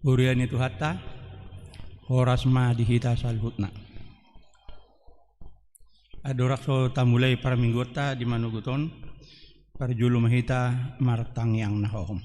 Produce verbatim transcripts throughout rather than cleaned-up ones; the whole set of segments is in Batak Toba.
Huria ni Tuhanta, horas ma di hita saluhutna. Andorang so tamulai parmingguonta di manogot on, parjolo ma hita martangiang na hohom.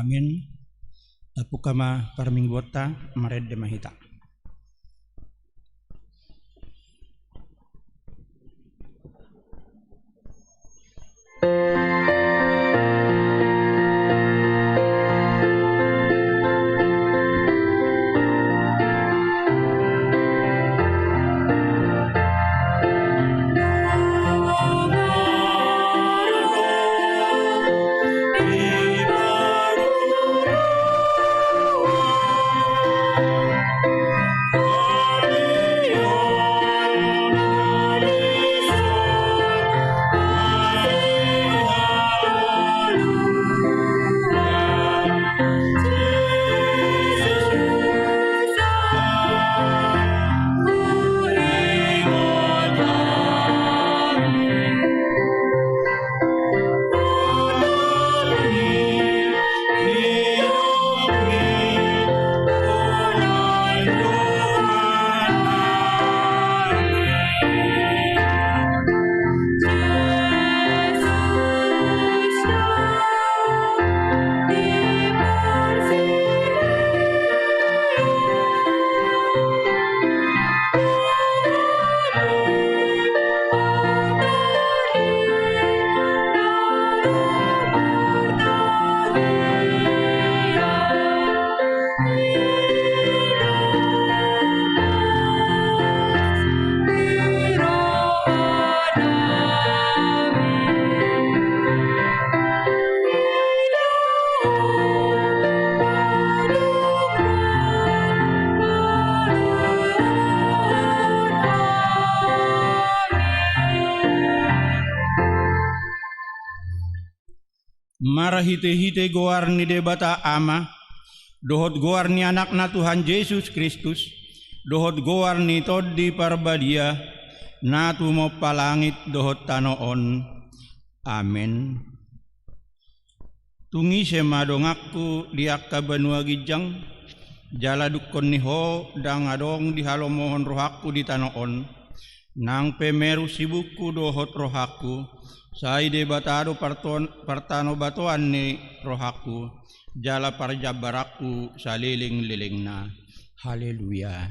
Amin. Tampuk ma parmingguonta, marende ma hita. Marhitehite goar ni Debata Ama, dohot goar ni Anakna Tuhan Jesus Kristus, dohot goar ni Tondi Parbadia, na tumompa langit dohot tano on. Amen. Tung ise ma donganku di angka banua ginjang, jala dungkon ni ho ndang adong dihalomohon rohangku di tano on, nang pe meru sibukku dohot rohangku, sai Debata do parton-, partanobatoan ni rohangku, jala parjambaranku salelenglelengna. Haleluya.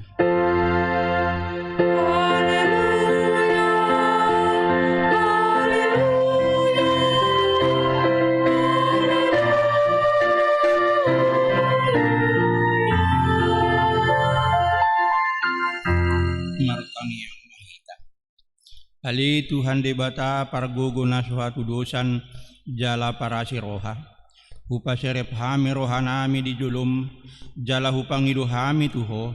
Martangiang ma hita. Ale Tuhan Debata, pargogo na so hatudosan jala parasi roha, hupaserep hami rohanami di jolom, jala hupangido hami tu Ho,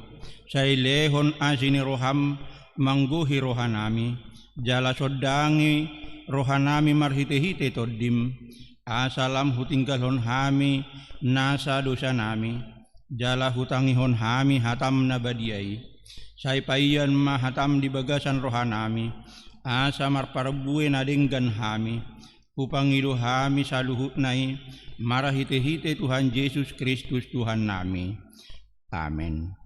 sai lehon asi ni roham manggohi rohanami, jala sondangi rohanami marhitehite Tondim, asa lam hutinggalhon hami nasa dosanami, jala hutangihon hami hatam na badia i. Sai paian ma hatam di bagasan rohanami, asa marparbue na denggan hami. Hupangido hami saluhutna i marhitehite Tuhan Jesus Kristus Tuhannami. Amen.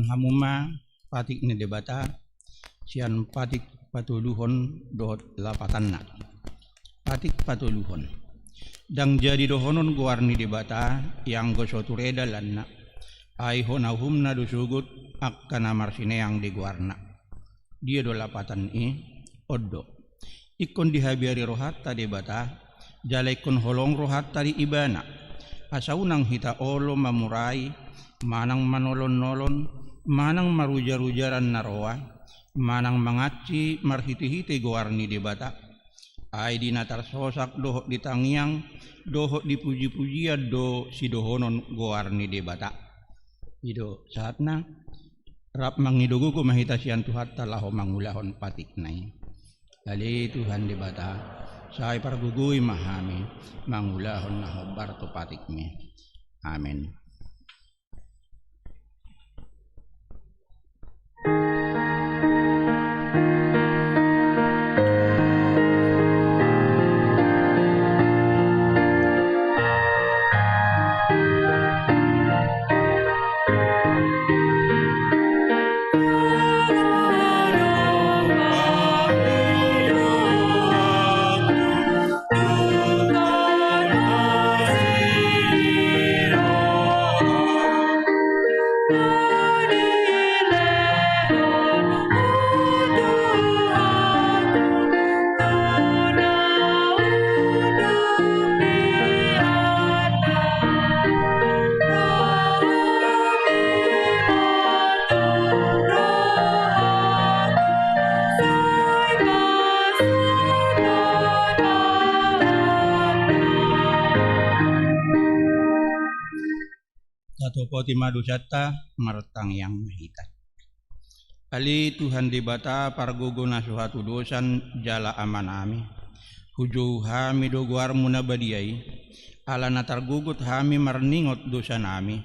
Hamu ma patik ni Debata, sian patik patoluhon dohot lapatanna. Patik patoluhon. Ndang jadi dohonon goar ni Debata, ianggo so ture dalanna. Ai hona uhumna do sogot, angka na marsineang di goarna. Dia do lapatan i? On do. Ingkon dihabiari rohanta Debata, jala ingkon holong rohanta di Ibana. Asa unang hita olo mamurai, manang manolon-nolon, manang marujar-ujaran na roa, manang mangansi marhite-hite goar ni Debata. Ai di na tarsosak dohot di tangiang, dohot di puji-pujian do sidohonon goar ni Debata. I do sahatna, rap mangido gogo ma hita sian Tuhanta laho mangulahon patikna i. Ale Tuhan Debata, sai pargogoi ma hami mangulahon na hombar tu patikmi. Amen. Tatopoti ma dosanta, martangiang ma hita. Ale Tuhan Debata, pargogo na so hatudosan jala Amanami, hujou hami do goarmu na badia i, ala na targogot hami marningot dosanami,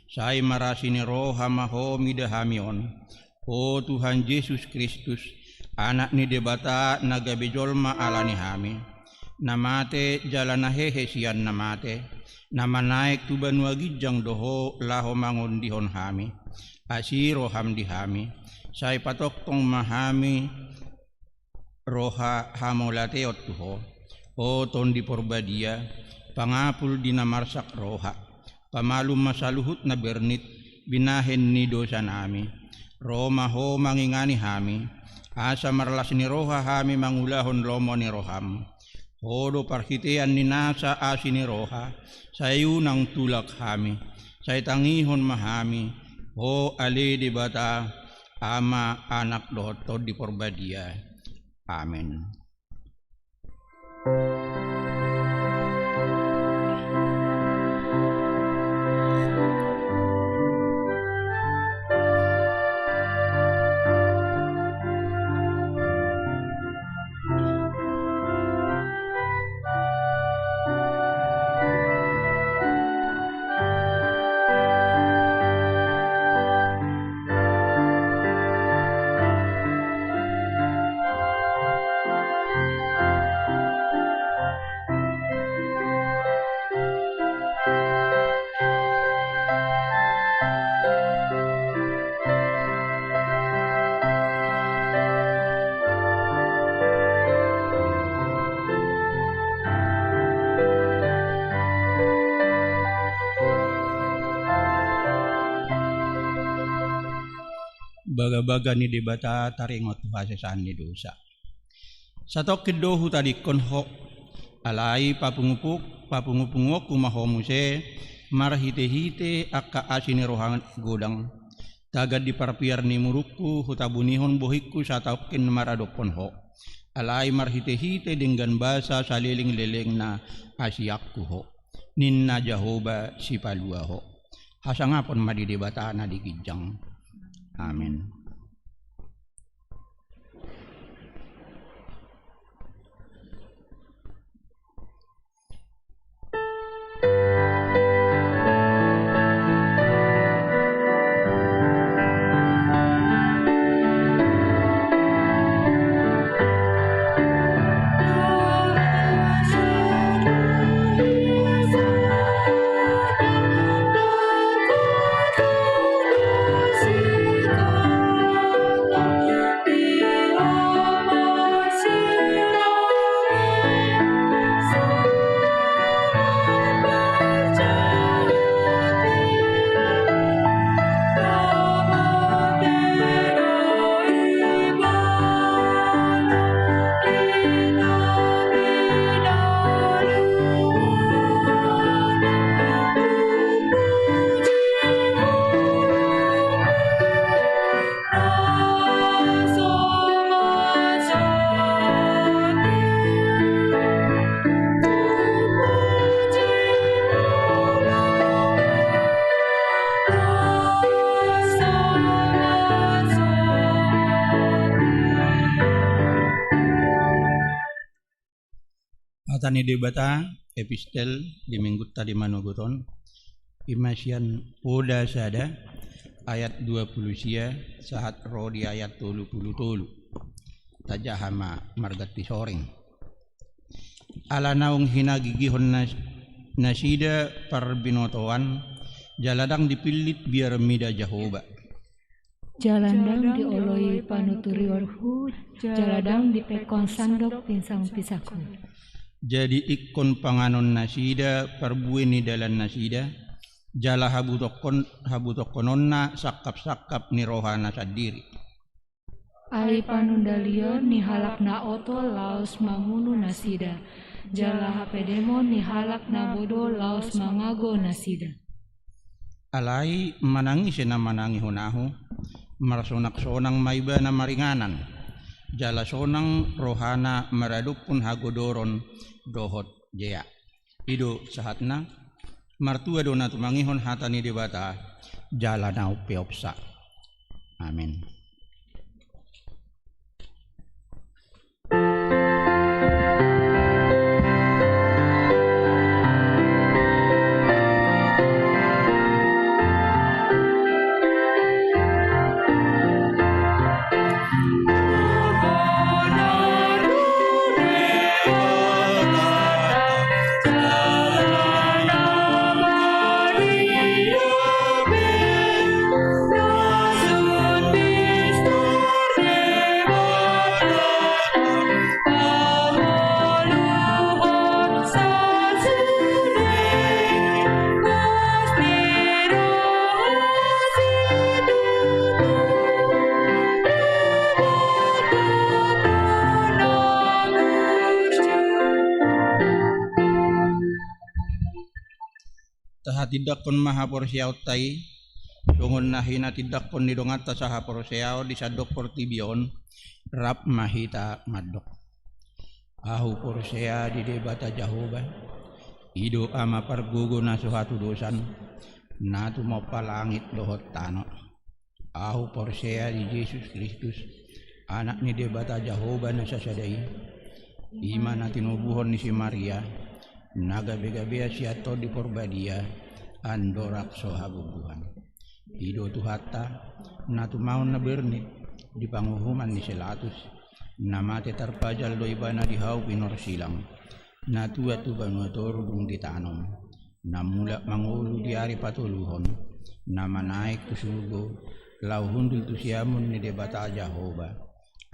sai marasi ni roha ma Ho mida hami on, O Tuhan Jesus Kristus, Anak ni Debata na gabe jolma ala ni hami, na mate jala na hehe sian na mate, na manaek tu banua ginjang do Ho laho mangondihon hami. Asi roham di hami, sai patongtong ma hami roha hamauliateon tu Ho. O Tondi Porbadia, pangapul di na marsak roha, pamalum ma saluhut na bernit binahen ni dosanami. Ro ma Ho mangingani hami, asa marlas ni roha hami mangulahon lomo ni roham. Ho do parhitean ni nasa asi ni roha, sai unang tulak hami, sai tangihon ma hami, Ho ale Debata, Ama, Anak dohot Tondi Porbadia. Amen. Bagabaga ni Debata taringot tu hasesaan ni dosa. Satongkin do hutadingkon Ho, alai papungupu-, papungupunguonku ma Ho muse marhitehite angka asi ni roha godang. Tagan di parpiar ni murukku hutabunihon bohingku satongkin maradophon Ho. Alai marhitehite denggan basa salelenglelengna asianku Ho, ninna Jahowa Sipalua Ho. Hasangapon ma di Debata na di ginjang. Amen. Hata ni Debata, epistel di minggunta di manogot on, ima sian Poda sada, ayat dua pulu sia, sahat ro di ayat tolu pulu tolu. Tajaha ma marganti soreng. Ala naung hinagigihon nas-, nasida parbinotoan, jala ndang dipillit biar mida Jahowa. Jala ndang dioloi panuturion-Hu, jala ndang dipengkon sandok pinsang-pinsangku. Jadi ingkon panganon nasida parbue ni dalan nasida, jala habutongkon-, habutongkononna sangkap-sangkap ni rohana sandiri. Ai panundalion ni halak na oto laos mamunu nasida, jala hapedemon ni halak na bodo laos mangago nasida. Alai manang ise na manangihon Ahu, marsonang-sonang ma ibana maringanan, jala sonang rohana maradophon hagodoron dohot jea. I do sahatna. Martua do na tumangihon hata ni Debata, jala na umpeopsa. Amen. Tahatindangkon ma haporseaonta i, songon na hinatindangkon ni donganta sahaporseaon di sandok portibi on, rap ma hita mandok. Ahu porsea di Debata Jahowa, i do Ama pargogo na so hatudosan, na tumompa langit dohot tano. Ahu porsea di Jesus Kristus, Anak ni Debata Jahowa na sasada i, i ma na tinobuhon ni si Maria, na gabe-gabean sian Tondi Porbadia, andorang so habubuhan. I do Tuhanta, na tumaon na bernit di panguhuman ni si Latus, na mate tarpajal do ibana di hau pinorsilang, na tuat tu banua toru dung ditanom, na mulak mangolu di ari patoluhon, na manaek tu surgo, laho hundul tu siamun ni Debata Jahowa,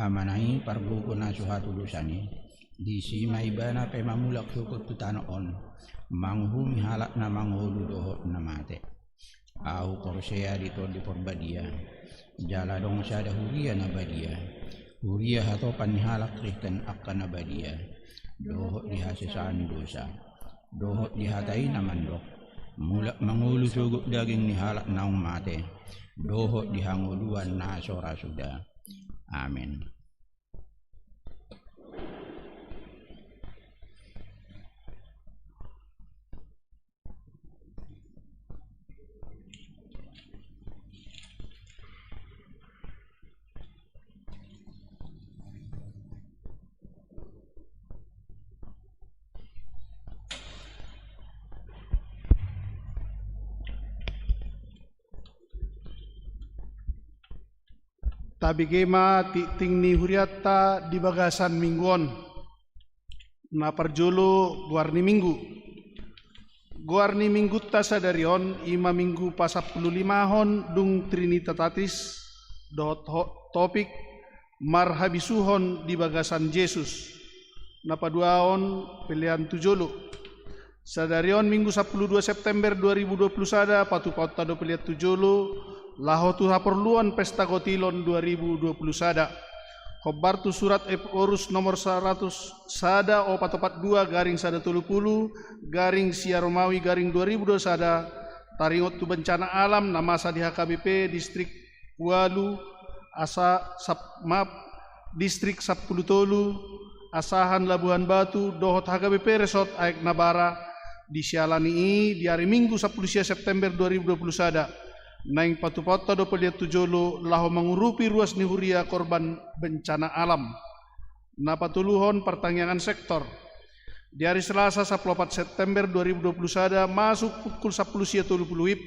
Amana i pargogo na so hatudosan i, disi ma ibana pe mamulak sogot tu tano on, manguhumi halak na mangolu dohot na mate. Ahu porsea di Tondi Porbadia, jala adong sada huria na badia, huria hatopan ni halak Kristen angka na badia, dohot di hasesaan dosa, dohot di hata i na mandok, mulak mangolu sogot daging ni halak naung mate, dohot di hangoluan na so ra suda. Amen. Tabege ma tingting ni hurianta di bagasan minggu on. Na parjolo, goar ni minggu. Goar ni minggunta sadari on, i ma minggu pasampululimahon dung Trinitatis, dohot ho-, topik marhabisuhon di bagasan Jesus. Na paduahon, pelean tu jolo. Sadari on minggu sampulu dua September dua ribu dua pulu sada, patupaonta do pelean tu jolo, laho tu haporluan pesta gotilon dua ribu dua pulu sada. Hombar tu surat Ephorus nomor saratus sada opat opat dua garing sada tolu pulu, garing sia Romawi garing dua ribu dua sada, taringot tu bencana alam na masa di H K B P distrik ualu, asa-, sap-, maaf, distrik sampulu tolu, Asahan, Labuhan Batu, dohot H K B P Resort Aek Nabara, di siala ni i, di ari Minggu sampulu sia September dua ribu dua pulu sada, naeng patupaonta do pelean tu jolo laho mangurupi ruas ni huria korban bencana alam. Na patoluhon, partangiangan sektor. Di ari Selasa sampulu opat September dua ribu dua puluh sada masuk pukul sampulu sia tolu pulu wib,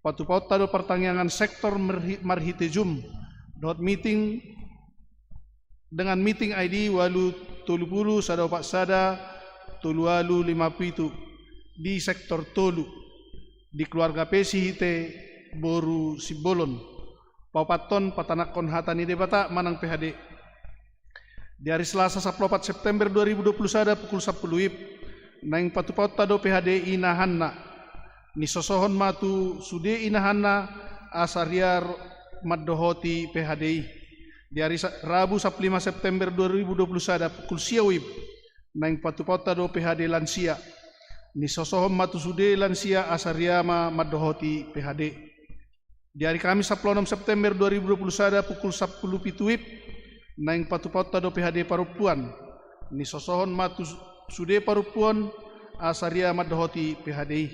patupaonta do partangiangan sektor marhite Zoom dohot meeting dengan meeting I D ualu tolu pulu sada opat sada tolu ualu lima pitu di sektor tolu di keluarga P C H T boru Simbolon. Paopathon, patanakhon hata ni Debata manang P H D. Di ari Selasa sampulu opat September dua ribu dua puluh sada pukul sampulu wib, naeng patupaonta do P H D inahanna. Nisosohon ma tu sude inahanna asa riar mandohoti P H D i. Di ari Rabu sampulu lima September dua ribu dua puluh sada pukul sia wib, naeng patupaonta do P H D lansia. Nisosohon ma tu sude lansia asa riar ma mandohoti P H D. Di ari Kamis sampulu onom September dua ribu dua pulu sada pukul sampulu pitu wib, naeng patupaonta do P H D parompuan. Nisosohon ma tu sude parompuan asa riar mandohoti P H D i.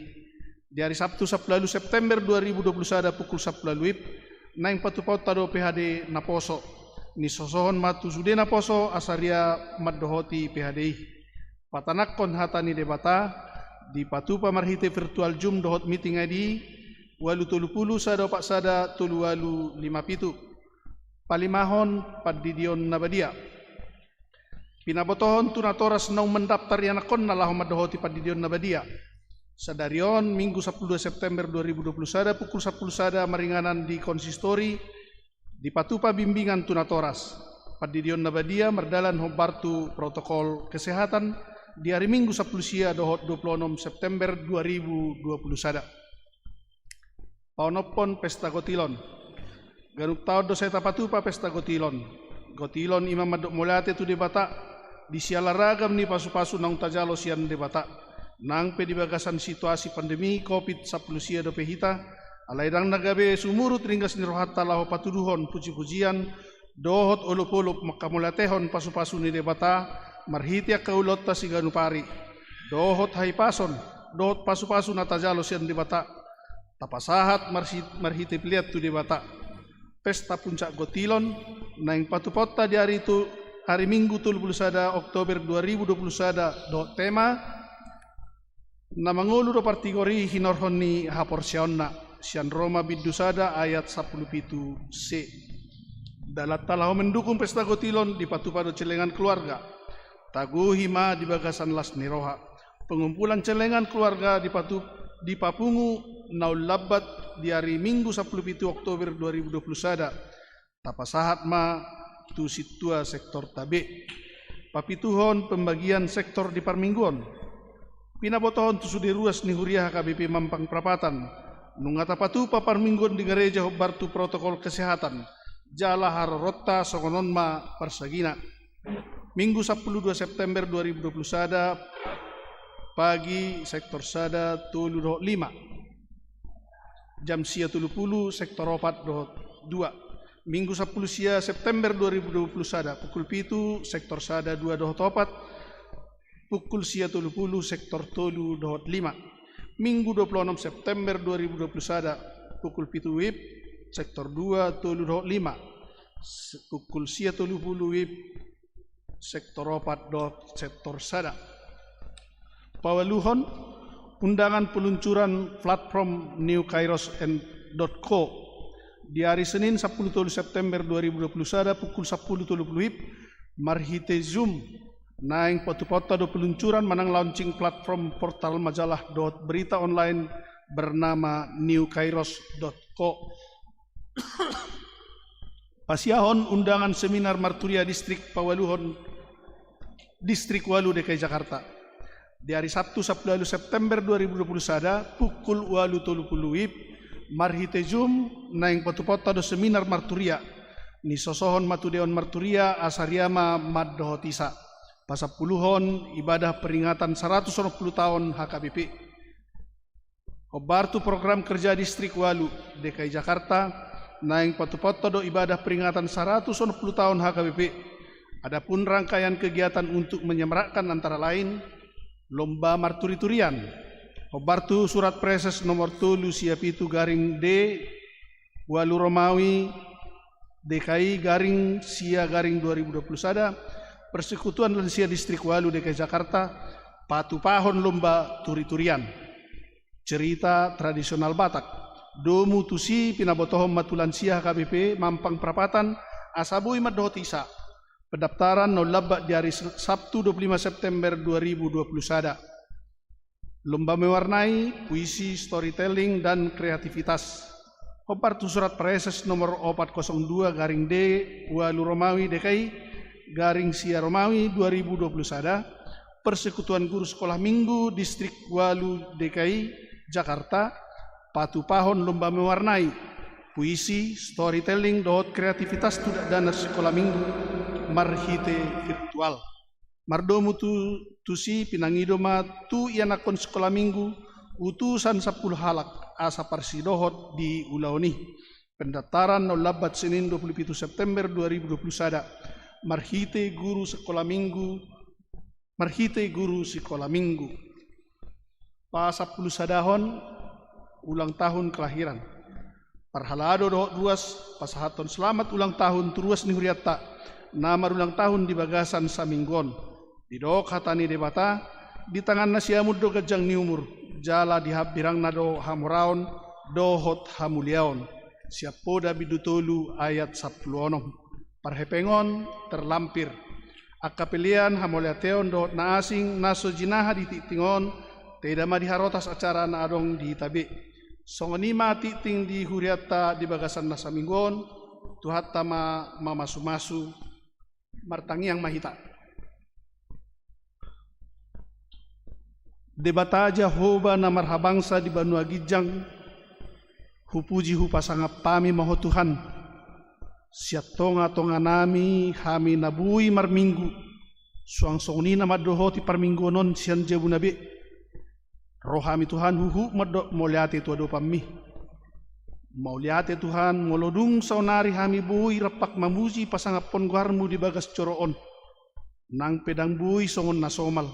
Di ari Sabtu sampulu ualu September dua ribu dua pulu sada pukul sampulu ualu wib, naeng patupaonta do P H D naposo. Nisosohon ma tu sude naposo asa riar mandohoti P H D i. Patanakhon hata ni Debata, dipatupa marhite virtual Zoom dohot meeting I D ualu tolu pulu sada opat sada tolu ualu lima pitu. Palimahon, pandidion na badia. Pinabotohon tu natoras naung mandaptar ianakhonna laho mandohoti pandidion na badia. Sadari on Minggu sampulu dua September dua ribu dua puluh sada pukul sampulu sada maringanan di konsistori, dipatupa bimbingan tu natoras. Pandidion na badia mardalan hombar tu protokol kesehatan di ari Minggu sampulu sia dohot dua pulu onom September dua ribu dua puluh sada. Paonomhon pesta gotilon. Ganup taon do sai tapatupa pesta gotilon. Gotilon i ma mandok mauliate tu Debata di siala ragam ni pasupasu naung tajalo sian Debata. Nang pe di bagasan situasi pandemi covid sampulu sia dope hita, alai ndang na gabe sumurut ringgas ni rohanta laho patuduhon pujipujian dohot olopolop manghamauliatehon pasupasu ni Debata marhite angka ulaonta siganup ari, dohot hahipason dohot pasupasu na tajalo sian Debata. Tapasahat marhite pelean tu Debata. Pesta puncak gotilon naeng patupaonta di ari tu ari Minggu tolu pulu sada Oktober dua ribu dua pulu sada dohot tema na mangolu do partigor i hinorhon ni haporseaonna, sian Roma bindu sada ayat sampulu pitu C. Dalanta laho mendukung pesta gotilon dipatupa do celengan keluarga. Taguhi ma di bagasan las ni roha. Pengumpulan celengan keluarga dipatu, dipapungu naung lambat di ari Minggu sampulu pitu Oktober dua ribu dua pulu sada. Tapasahat ma tu sintua sektorta be. Papituhon, pembagian sektor di parmingguon. Pinabotohon tu sude ruas ni huria H K B P Mampang Prapatan, nunga tapatupa parmingguon di gareja hombar tu protokol kesehatan jala haroronta songon on ma parsagina. Minggu sampulu dua September dua ribu dua pulu sada, pagi, sektor sada, tolu dohot lima, jam sia tolu pulu, sektor opat dohot dua. Minggu sampulu sia September dua ribu dua pulu sada, pukul pitu, sektor sada, dua dohot opat, pukul sia tolu pulu, sektor tolu dohot lima. Minggu dua pulu onom September dua ribu dua pulu sada, pukul pitu wib, sektor dua, tolu dohot lima. Pukul sia tolu pulu wib, sektor opat dohot sektor sada. Paualuhon, undangan peluncuran platform new kairos dot co. Di ari Senin sampulu tolu September dua ribu dua pulu sada pukul sampulu tolu pulu wib, marhite Zoom, naeng patupaonta do peluncuran manang launching platform portal majalah dohot berita online bernama new kairos dot co. Pasiahon undangan seminar marturia distrik paualuhon distrik ualu D K I Jakarta. Di ari Sabtu sampulu ualu September dua ribu dua pulu sada pukul ualu tolu pulu wib, marhite Zoom, naeng patupaonta do seminar marturia. Nisosohon ma tu dewan marturia asa riar ma mandohotisa. Pasampuluhon ibadah peringatan saratus onom pulu taon H K B P. Hombar tu program kerja distrik ualu D K I Jakarta, naeng patupaonta do ibadah peringatan saratus onom pulu taon H K B P. Adapun rangkaian kegiatan untuk menyemarakkan antara lain lomba marturiturian. Hombar tu surat preses nomor tolu sia pitu garing D ualu Romawi D K I garing sia garing dua ribu dua pulu sada, Persekutuan Lansia Distrik ualu D K I Jakarta, Patupahon lomba turi-turian. Cerita tradisional Batak. Domu tusi pinabotohon ma tu lansia H K B P Mampang Prapatan, asa boi mandohoti sa. Pendaftaran na lambat di ari Sabtu dua puluh lima September dua ribu dua puluh sada. Lomba mewarnai, puisi, storytelling, dan kreativitas. Hombar tu surat Praeses nomor opat kosong dua garing D ualu Romawi D K I garing sia Romawi dua ribu dua puluh sada, Persekutuan Guru Sekolah Minggu Distrik ualu D K I Jakarta, patupahon lomba mewarnai, puisi, storytelling, dohot kreativitas tu dakdanak sikola minggu marhite virtual. Mardomu tu, tusi pinangido ma tu ianakhon sikola minggu utusan sampulu halak asa parsidohot di ulaon i. Pendaftaran na lambat Senin dua puluh pitu September dua ribu dua puluh sada marhite guru sikola minggu, marhite guru sikola minggu. Pasampulu sadahon ulang tahun kelahiran. Parhalado dohot ruas pasahathon selamat ulang tahun tu ruas ni hurianta na marulang tahun di bagasan saminggu on. Didok hata ni Debata, di tanganna siamun do ganjang ni umur, jala di hambirangna do hamoraon dohot hamuliaon. Sian Poda bindu tolu ayat sampulu onom. Parhepeng on terlampir. Angka pelean, hamauliateon dohot na asing na so jinaha di tingting on, teda ma di harotas acara na adong di hita be. Songon i ma tingting di hurianta di bagasan na saminggu on, Tuhanta ma mamasu-masu. Martangiang ma hita. Debata Jahowa na marhabangsa di banua ginjang, hupuji hupasangap hami ma Ho Tuhan. Sian tonga-tonganami hami na boi marminggu, suang songon i na mandohoti parmingguon on sian jabuna be. Ro hami Tuhan huhut mandok mauliate tu adopanmi. Mauliate Tuhan, molo dung saonari hami boi rampak mamuji pasangaphon goarmu di bagas joro on. Nang pe ndang boi songon na somal.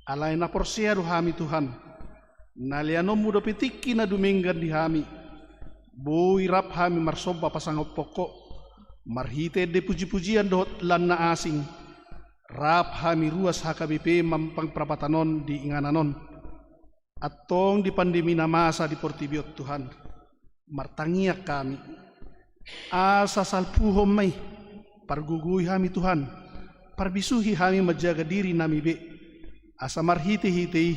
Alai na porsea do hami Tuhan. Na leanonmu dope tingki na dumenggan di hami. Boi rap hami marsomba pasangaphon Ho. Marhite ende puji-pujian dohot lan na asing. Rap hami ruas H K B P Mampang Prapatan on di inganan on. Antong di pandemi na masa di portibi on Tuhan. Martangiang hami. Asa salpuhon ma i, pargogoi hami Tuhan, parbisuhi hami manjaga dirinami be, asa marhite-hite i,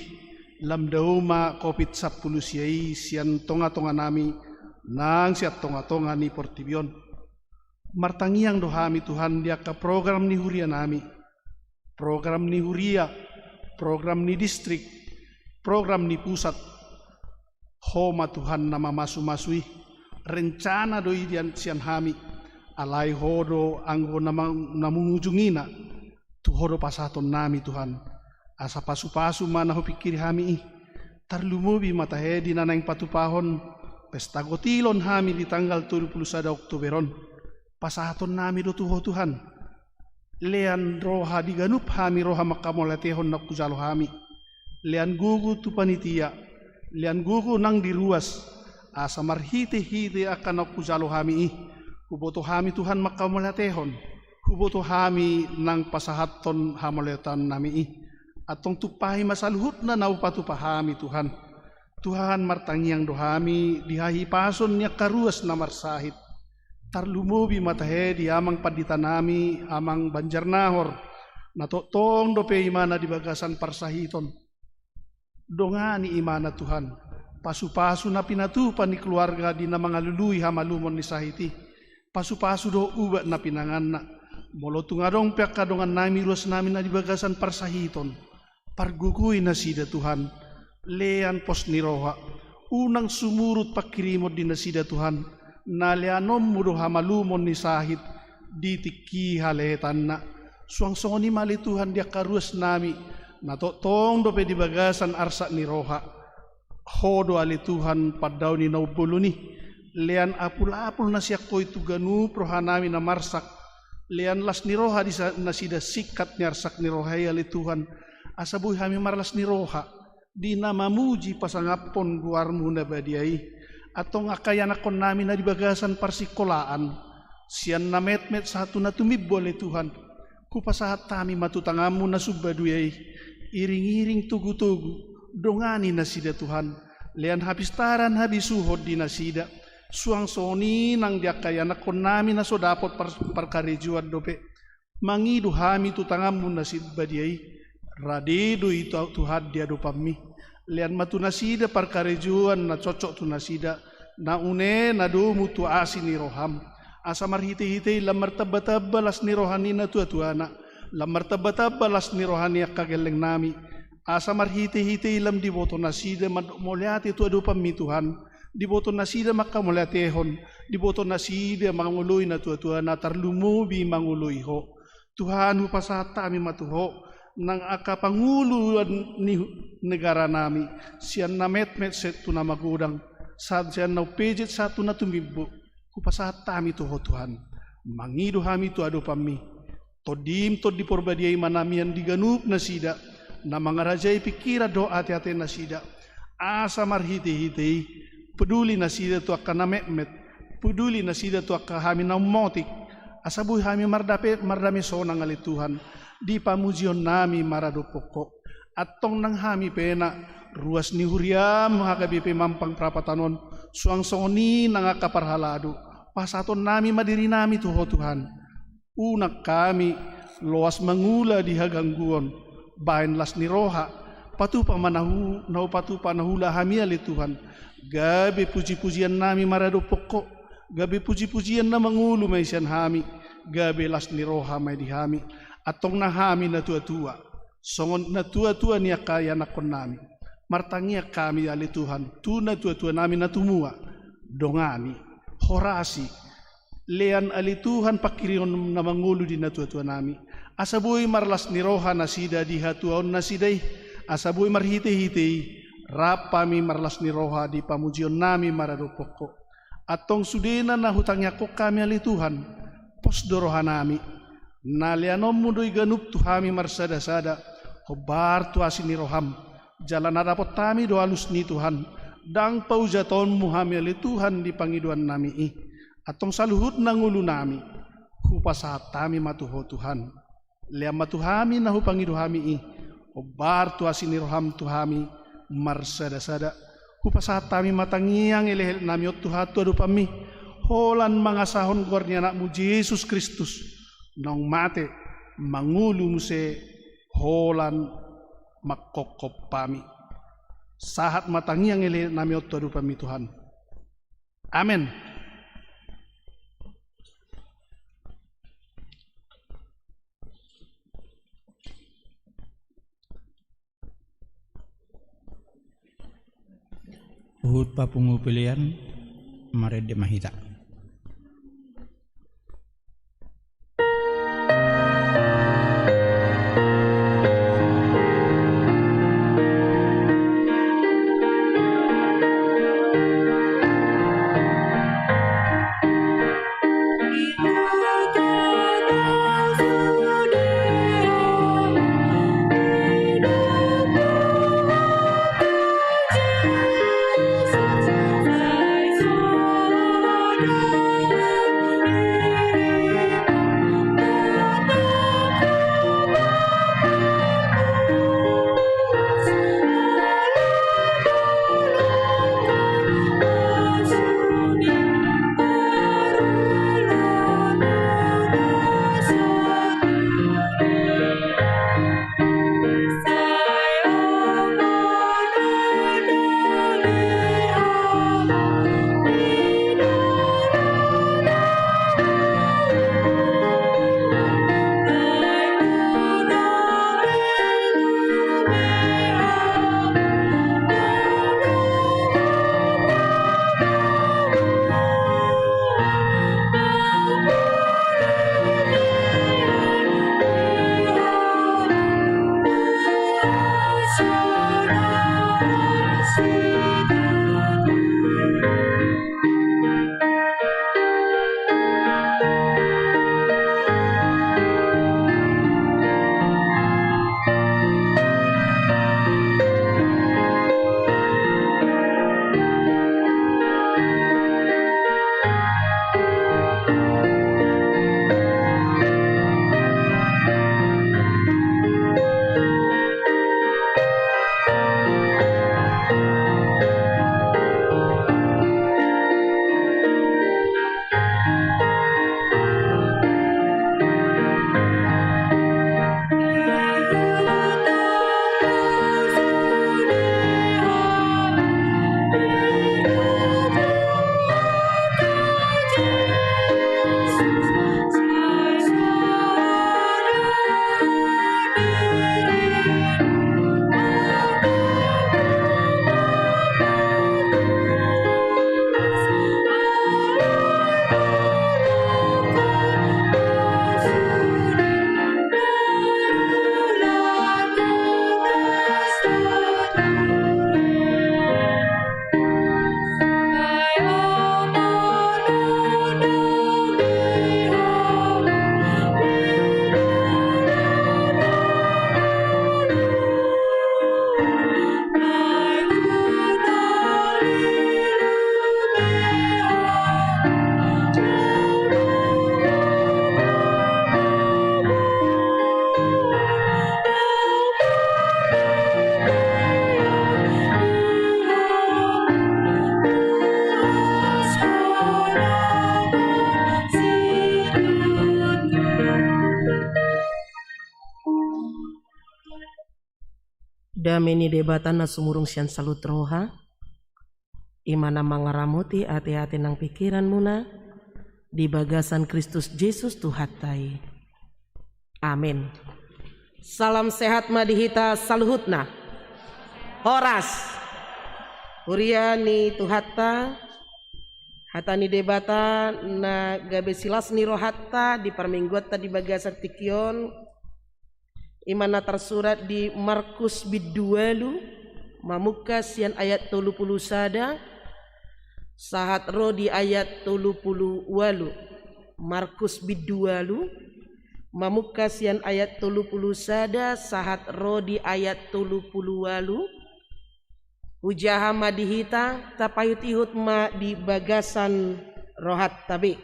lam dao ma Covid sampulu sia i sian tonga-tonganami, nang sian tonga-tonga ni portibi on. Martangiang do hami Tuhan di angka program ni hurianami, program ni huria, program ni distrik, program ni pusat. Ho ma Tuhan na mamasu-masu i, rencana do i dian sian hami, alai Ho do anggo na ma-, na mangujungina, tu Ho do pasahatonnami Tuhan, asa pasu-pasu ma na hupingkiri hami i, tarlumobi ma tahe di na naeng patupahon, pesta gotilon hami di tanggal tolu pulu sada Oktober on, pasahatonnami do tu Ho Tuhan. Lean roha di ganup hami roha mangkamauliatehon na hujalo hami. Lean gogo tu panitia, lean gogo nang di ruas, asa marhite-hite angka na hujalo hami i. Huboto hami Tuhan mangkamauliatehon, huboto hami nang pasahathon hamauliateonnami i. Antong tumpahi ma saluhutna na hupatupa hami Tuhan. Tuhan, martangiang do hami di hahipason ni angka ruas na marsahit. Tarlumobi ma tahe di amang panditanami, amang Banjarnahor, na tongtong dope imana di bagasan parsahiton. Dongani imana Tuhan, pasu-pasu na pinatupa ni keluarga di na mangalului hamalumon ni sahit i. Pasu-pasu dohot ubat na pinanganna. Molo tung adong pe angka dongannami ruasnami na di bagasan parsahiton, pargogoi nasida Tuhan, lean pos ni roha, unang sumurut pangkirimon di nasida Tuhan, na leanonmu do hamalumon ni sahit di tingki halehetanna. Suang songon i ma ale Tuhan di angka ruasnami, na tongtong dope di bagasan arsak ni roha. Ho do ale Tuhan pandao ni na umbolon i, lean apul-apul na sian Ho i tu ganup rohanami na marsak, lean las ni roha di sa-, nasida singkat ni arsak ni roha i ale Tuhan, asa boi hami marlas ni roha, di na mamuji pasangaphon goarmu na badia i, antong angka ianakhonnami na di bagasan parsingkolaan, sian na metmet sahat tu na tumimbo ale Tuhan, hupasahat hami ma tu tanganmu na sumbadia i, Iring-iring togu-togu, dongani nasida Tuhan, lean hapistaran habisuhon di nasida, suang songon i nang di angka ianakkonnami na so dapot par-, parkarejoan dope. Mangido hami tu tanganmu na sitio badia i, rade do i tu-, Tuhan di adopanmi. Lean ma tu nasida parkarejoan na cocok tu nasida, na une na domu tu asi ni roham. Asa marhite-hite i lam martamba-tamba las ni roha ni natuatuana, lam martamba-tamba las ni roha ni angka gellengnami. Asa marhite-hite i lam diboto nasida mandok mauliate tu adopanmi Tuhan, diboto nasida manghamauliatehon, diboto nasida mangoloi natuatuana tarlumobi mangoloi ho. Tuhan, hupasahat hami ma tu ho, nang angka panguluan ni negaranami, sian na metmet sahat tu na magodang, sahat sian na umpejet sahat tu na tumimbo, hupasahat hami tu ho Tuhan. Mangido hami tu adopanmi. Tondim Tondi Porbadia i manamian di ganup nasida, na mangarajai pingkiran dohot ate-ate nasida. Asa marhite-hite i, peduli nasida tu angka na metmet, peduli nasida tu angka hami na ummotik. Asa boi hami mardape-, mardame sonang ale Tuhan, di pamujionnami maradophon ho. Antong nang hami pe na ruas ni huriam, gabe pe mampang parapatan on, suang songon i nang angka parhalado, pasahatonnami ma dirinami tu ho Tuhan. Unang hami loas mangula di hagangguon, baen las ni roha, patupa ma na hu-, na hupatupa na huula hami ale Tuhan, gabe puji-pujiannami maradophon ho, gabe puji-pujian na mangolu ma i sian hami, gabe las ni roha ma i di hami. Antong nang hami natuatua, songon natuatua ni angka ianakkonnami, martangiang hami ale Tuhan, tu natuatuanami na tumua, dongani, horasi, lean ale Tuhan pangkiringon na mangolu di natuatuanami. Asa boi marlas ni roha nasida di hatuaon nasida i, asa boi marhite-hite i, rap hami marlas ni roha di pamujionnami maradophon ho. Antong sudena na hutangiangkon hami ale Tuhan, pos do rohanami. Na leanonmu do i ganup tu hami marsada-sada, hombar tu asi ni roham. Jala na dapot hami do alus ni Tuhan, ndang paujatonmu hami ale Tuhan di pangidoannami i. Antong saluhutna ngolunami, hupasahat hami ma tu ho Tuhan. Lean ma tu hami na hupangido hami i, hombar tu asi ni roham tu hami marsada-sada. Hupasahat hami ma tangiang elekeleknami on Tuhan tu adopanmi, holan mangasahon goar ni anakmu Jesus Kristus, naung mate, mangolu muse, holan manghophop hami. Sahat ma tangiang elekeleknami on tu adopanmi Tuhan. Amen. Huhut papungu pelean, marende ma hita. Dame ni Debata na sumurung sian saluhut roha, i ma na mangaramoti ateate nang pingkiranmuna di bagasan Kristus Jesus Tuhanta i. Amen. Salam sehat ma di hita saluhutna. Horas. Huria ni Tuhanta, hata ni Debata na gabe silas ni rohanta di parmingguanta di bagasan tingki on, i ma na tarsurat di Markus bindu ualu, mamungka sian ayat tolu pulu sada sahat ro di ayat tolu pulu ualu. Markus bindu ualu, mamungka sian ayat tolu pulu sada sahat ro di ayat tolu pulu ualu. Hujaha ma di hita, tapaihutihut ma di bagasan rohanta be.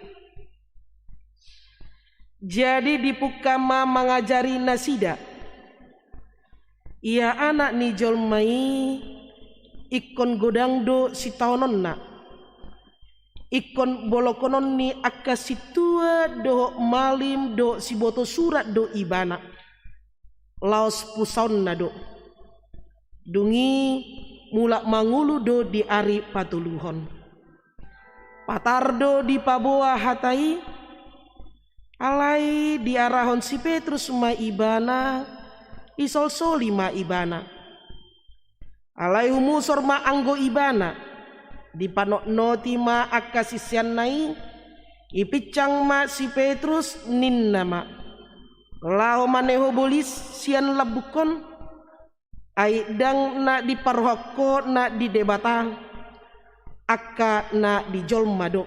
Jadi dipungka ma mangajari nasida. Ia Anak ni jolma i ingkon godang do sitaononna, ingkon bolokonon ni angka sintua dohot malim dohot sibotosurat do Ibana. Laos pusaonna do. Dung i mulak mangolu do di ari patoluhon. Patar do dipaboa hata i, alai diarahon si Petrus ma Ibana, disolsoli ma Ibana. Alai humusor ma anggo Ibana, dipanotnoti ma angka siseanna i. Dipinsang ma si Petrus, ninna ma: Laho ma ne ho bolis sian lambungkon, ai ndang na diparrohahon ho na di Debata, angka na di jolma do.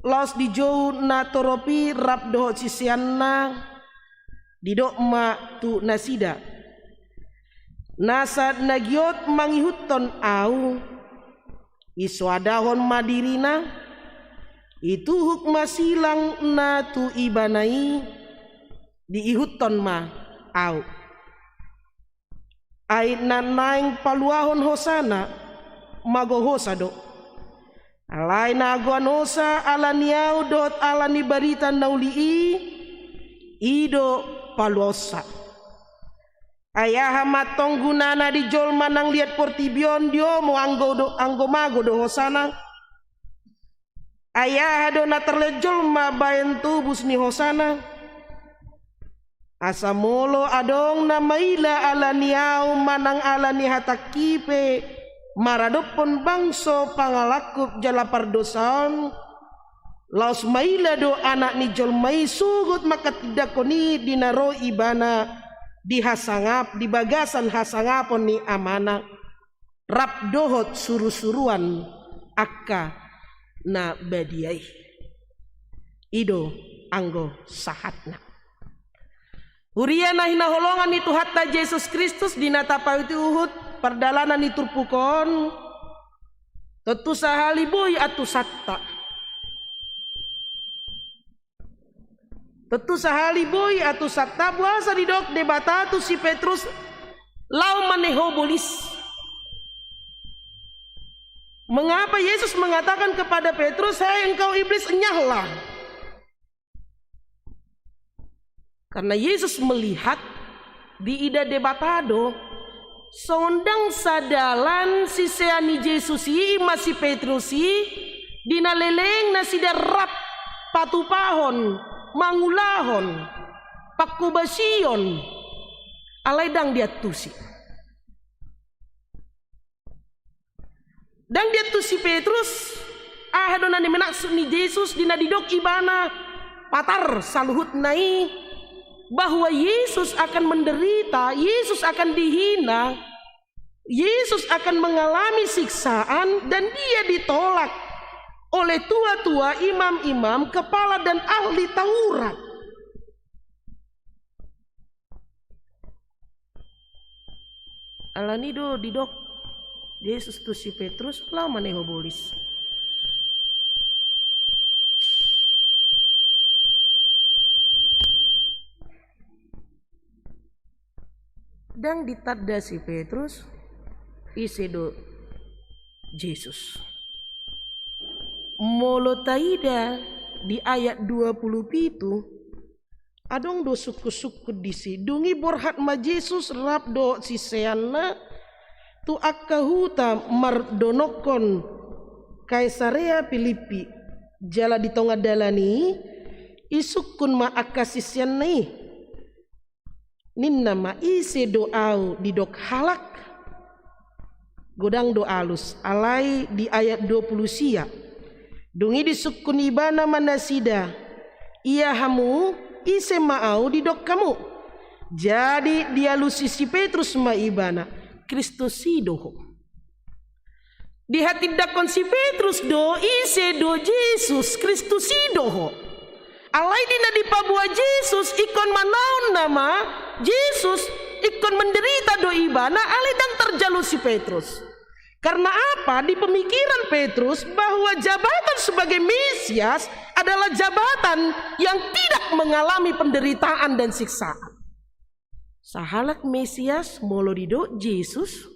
Laos di jou na torop i rap dohot siseanna, didok ma tu nasida: Na sahat na giot mangihuthon Ahu, disoadahon ma dirina, dituhuk ma silang na tu ibana i, diihuthon ma Ahu. Ai na naeng paluahon hosana, mago hosa do. Alai na goan hosa ala ni Ahu dohot ala ni barita na uli i, i do paluaonsa. Ai aha ma antong gunana di jolma nang liat portibi on diomo anggo do, anggo mago do hosana? Ai aha do na tarlehon jolma bahen tobus ni hosana? Asa molo adong na maila ala ni Ahu manang ala ni hatangki pe maradophon bangso pangalangkup jala pardosaon, laos maila do Anak ni jolma i sogot manghatindanghon i di na ro Ibana di hasangap, di bagasan hasangapon ni Amana, rap dohot surusuruan angka na badia i. I do anggo sahatna. Huria na hinaholongan ni Tuhanta Jesus Kristus, di na tapaihutihut pardalanan ni turpuk on, tontu sahali boi antusanta. Tontu sahali boi antusanta, boasa didok Debata tu si Petrus: Laho ma ne ho bolis. Mengapa Yesus mengatakan kepada Petrus: Hei engkau iblis, enyahlah? Karena Yesus melihat, diida Debata do, songon ndang sadalan sisean ni Jesus i, i ma si Petrus i, di na leleng nasida rap patupahon, mangulahon pangkobasion, alai ndang diantusi. Ndang diantusi Petrus aha do na nimaksud ni Jesus di na didok ibana patar saluhutna i, bahwa Yesus akan menderita, Yesus akan dihina, Yesus akan mengalami siksaan, dan Dia ditolak oleh tua-tua, imam-imam, kepala, dan ahli Taurat. Alani do didok Jesus tu si Petrus: Laho ma ne ho bolis. Ndang ditanda si Petrus ise do Jesus. Molo taida di ayat dua pulu pitu, Adong do sungkun-sungkun disi. Dung i borhat ma Jesus rap dohot siseanna tu angka huta mardonokkon Kaisarea Pilippi. Jala di tonga dalan i, isungkun ma angka siseanna i. Ninna ma, "Ise do ahu didok halak?" Godang do alus, alai di ayat dua pulu sia. Dung i disungkun ibana ma nasida, "Ia hamu, ise ma ahu didok hamu?" Jadi dialusi si Petrus ma ibana, "Kristus i do ho." Dihatindangkon si Petrus do, ise do Jesus, Kristus i do ho. Alai di na dipaboa Jesus, ingkon manaon nama, Jesus, ingkon menderita do ibana, alai ndang tarjalo si Petrus. Karena apa? Di pemikiran Petrus bahwa jabatan sebagai Mesias adalah jabatan yang tidak mengalami penderitaan dan siksaan. Sahalak Mesias molo didok Jesus,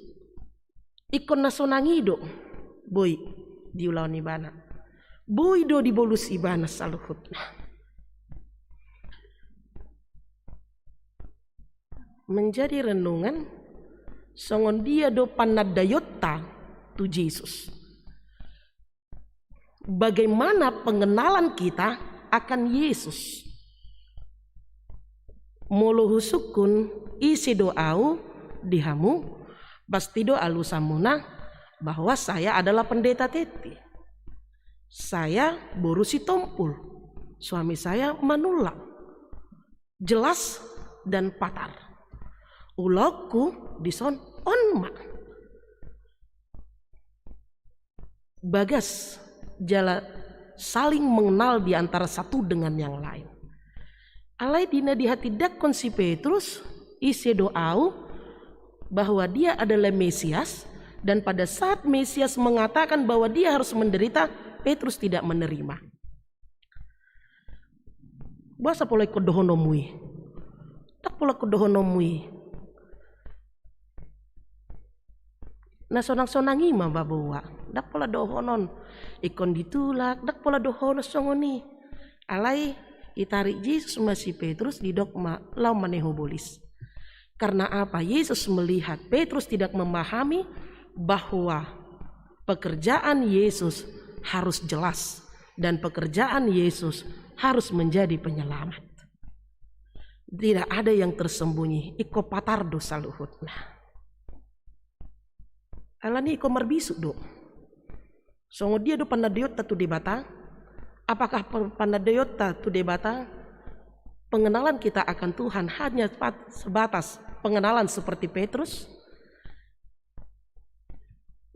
ingkon na sonang i do boi diulahon ibana. Boi do dibolus ibana saluhutna. Menjadi renungan, songon dia do panandaionta tu Jesus. Bagaimana pengenalan kita akan Yesus? Molo husungkun, "Ise do ahu di hamu?" pasti do alusanmuna bahwa saya adalah pendeta teti. Saya boru Sitompul. Suami saya Manullang. Jelas dan patar. Ulaonku dison on ma. Bagas jala saling mengenal di antara satu dengan yang lain. Alai di na dihatindangkon si Petrus, "Ise do ahu?" bahwa dia adalah Mesias, dan pada saat Mesias mengatakan bahwa dia harus menderita, Petrus tidak menerima. Boasa pola ingkon dohononmu i? Ndang pola ingkon dohononmu i. Na sonang-sonang i ma paboa. Ndang pola dohonon ingkon ditulak, ndang pola dohonon songon i. Alai itarik Jesus ma si Petrus, didok ma, "Laho ma ne ho bolis." Karena apa? Yesus melihat Petrus tidak memahami bahwa pekerjaan Yesus harus jelas dan pekerjaan Yesus harus menjadi penyelamat. Tidak ada yang tersembunyi, ingkon patar do saluhutna. Alani ingkon marbisuk do. Songon dia do panandaionta tu Debata? Apakah pe-, panandaionta tu Debata, pengenalan kita akan Tuhan hanya pat-, sebatas pengenalan seperti Petrus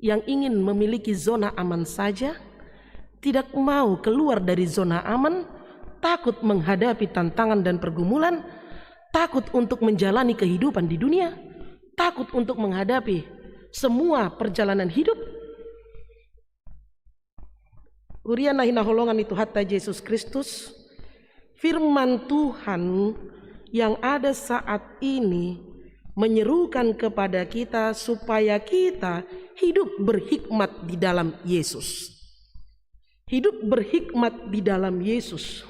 yang ingin memiliki zona aman saja, tidak mau keluar dari zona aman, takut menghadapi tantangan dan pergumulan, takut untuk menjalani kehidupan di dunia, takut untuk menghadapi semua perjalanan hidup? Huria na hinaholongan ni Tuhanta Jesus Kristus, firman Tuhan yang ada saat ini menyerukan kepada kita supaya kita hidup berhikmat di dalam Yesus. Hidup berhikmat di dalam Yesus.